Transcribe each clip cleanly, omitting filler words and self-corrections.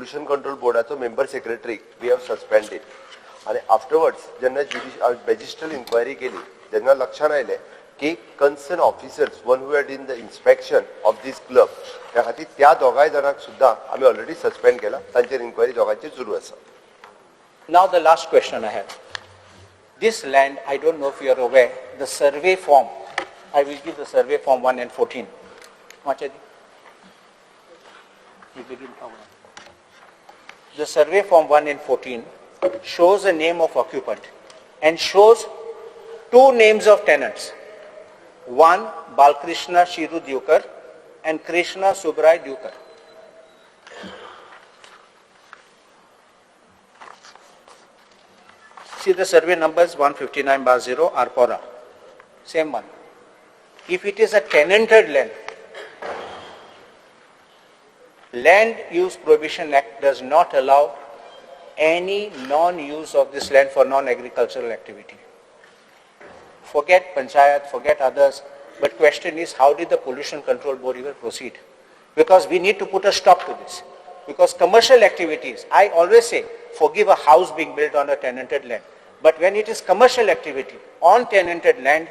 Pollution control बोर्डाचो member secretary we have suspended. आनी afterwards जेन्ना मॅजिस्ट्रल इन्क्वायरी केली तेन्ना लक्षात आयलें की concern officers one who had in the inspection of this club, त्या खातीर त्या दोगांय जाणांक सुद्दां आमी ऑलरेडी सस्पेंड केला. तांचेर इन्क्वायरी दोगांचेर सुरू आसा. Now the last question I have. This land, I don't know if you are aware, the survey form, I will give the survey form 1 and 14. You begin now. The survey form 1 and 14 shows the name of occupant and shows two names of tenants. One, Balkrishna Shiru Dukar and Krishna Subrai Dukar. See the survey numbers 159/0 Arpora, same one. If it is a tenanted land, Land Use Prohibition Act does not allow any non-use of this land for non-agricultural activity. Forget panchayat, forget others, but question is, how did the Pollution Control Board even proceed? Because we need to put a stop to this. Because commercial activities, I always say, forgive a house being built on a tenanted land. But when it is commercial activity on tenanted land,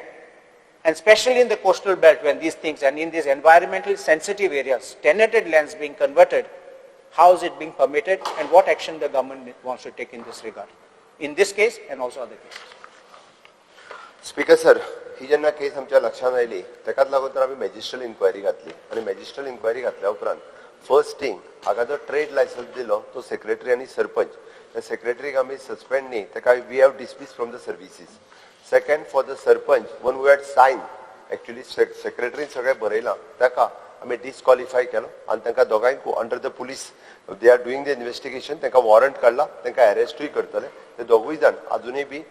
and especially in the coastal belt when these things, and in these environmentally sensitive areas, tenanted lands being converted, how is it being permitted and what action the government wants to take in this regard? In this case and also other cases. Speaker sir, ही जेन्ना केस आमच्या लक्षात आयली तेकाच लागून तर आमी magisterial enquiry घातली आनी मॅजिस्ट्रल इन्क्वायरी घातल्या उपरांत फर्स्ट थिंग हाका जो ट्रेड लायसन्स दिलो तो सेक्रेटरी आनी सरपंच, त्या सेक्रेटरीक आमी सस्पेंड न्ही, ताका we have dismiss from the services. Second, for the sarpanch one who had sign, actually सेक्रेटरीन सगळें बरयलां, ताका आमी डिस्क्वॉलिफाय केलो आनी तांकां दोगांयकूय under the police they are doing the investigation, तांकां वॉरंट काडला, तांकां अरेस्टूय करतले. ते दोगूय जाण आजुनूय बी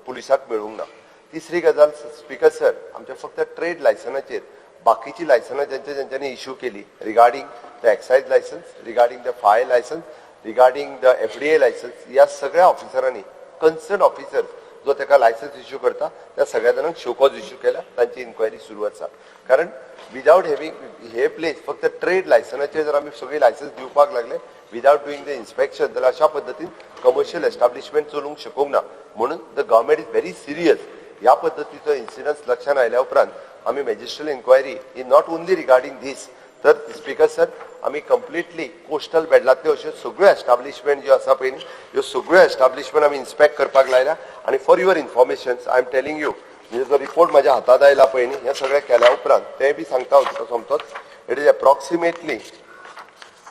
पुलिसाक मेळूंक ना. तिसरी गजाल स्पीकर सर, आमच्या फक्त ट्रेड लायसनाचेर बाकीची लायसनां ज्यांच्या ज्यांच्यांनी इश्यू केली regarding the excise licence, regarding the fire licence, regarding the FDA licence, ह्या सगळ्या ऑफिसरांनी कन्सर्न ऑफिसर जो ताका लायसन्स इश्यू करता त्या सगळ्या जाणांक शोकॉज इश्यू केल्या, तांची इन्क्वायरी सुरू आसा. कारण विदावट हॅविंग हे प्लेस फक्त ट्रेड लायसनाचेर जर आमी सगळी लायसन्स दिवपाक लागले विदावट डुईंग the inspection जाल्यार अशा पद्दतीन कमर्शियल एस्टाब्लिशमेंट चलोवंक शकूंक ना. म्हणून the government is very serious. ह्या पद्दतीचो इन्सिडन्स लक्षात आयल्या उपरांत आमी magisterial inquiry he not only regarding these, तर स्पीकर सर आमी कंप्लिटली कोस्टल बेडलांतल्यो अश्यो सगळ्यो एस्टाब्लिशमेंट ज्यो आसा पळय न्ही, ह्यो सगळ्यो एस्टाब्लिशमेंट आमी इन्स्पेक्ट करपाक लायल्या. आनी for your information I am telling you, म्हणजे जो रिपोर्ट म्हाज्या हातांत आयला पळय न्ही, हें सगळें केल्या उपरांत तें बी सांगता हांव तुका सोमतोच. It is approximately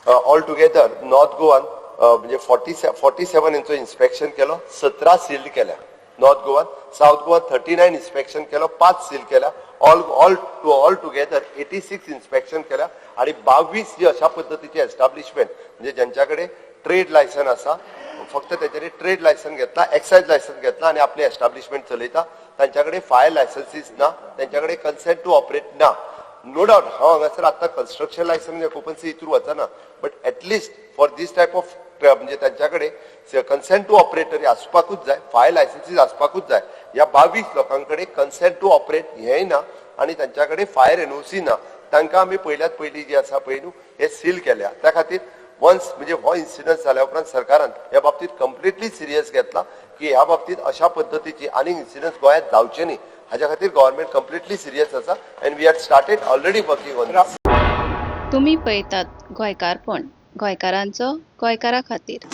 all together north Goan म्हणजे 47 हेंचो इन्स्पेक्शन केलो, 17 सील्ड केल्या नॉर्थ गोवान, सावथ गोवान 39 इन्स्पेक्शन केलो, 5 सील केल्या, ऑल टुगेदर 86 इन्स्पेक्शन केल्या आनी 22 जी अशा पद्दतीचे एस्टाब्लिशमेंट म्हणजे ज्यांच्या कडेन ट्रेड लायसन आसा, फक्त तेच्यानी ट्रेड लायसन घेतला, एक्सायज लायसन घेतला आनी आपले एस्टाब्लिशमेंट चलयता, तांच्या कडेन फायर लायसन्सीस ना, तांच्या कडेन कन्सेंट टू ऑपरेट ना. नो डावट हांव हांगासर आतां कन्स्ट्रक्शन लायसन ऑक्युपन्सी हितूर वचना, but at least for this type of म्हणजे तांच्या कडेन कन्सेंट टू ऑपरेट तरी आसपाकूच जाय, फायर लायसन्सीस आसपाकूच जाय. ह्या 22 लोकां कडेन कन्सेंट टू ऑपरेट हेंय ना आनी तांच्या कडेन फायर एनओसी ना. तांकां आमी पयल्यात पयलीं जी आसा पळय न्हू हे सील केल्या. त्या खातीर वन्स म्हणजे हो इन्सिडंट जाल्या उपरांत सरकारान ह्या बाबतींत कंप्लिटली सिरियस घेतला की ह्या बाबतींत अशा पद्दतीची आनीक इन्सिडंट्स गोंयांत जावचे न्ही, हाज्या खातीर गव्हर्मेंट कंप्लिटली सिरियस आसा and we are started already working on this. तुमी पळयतात गोंयकारपण, गोंयकारांचो गोंयकारा खातीर.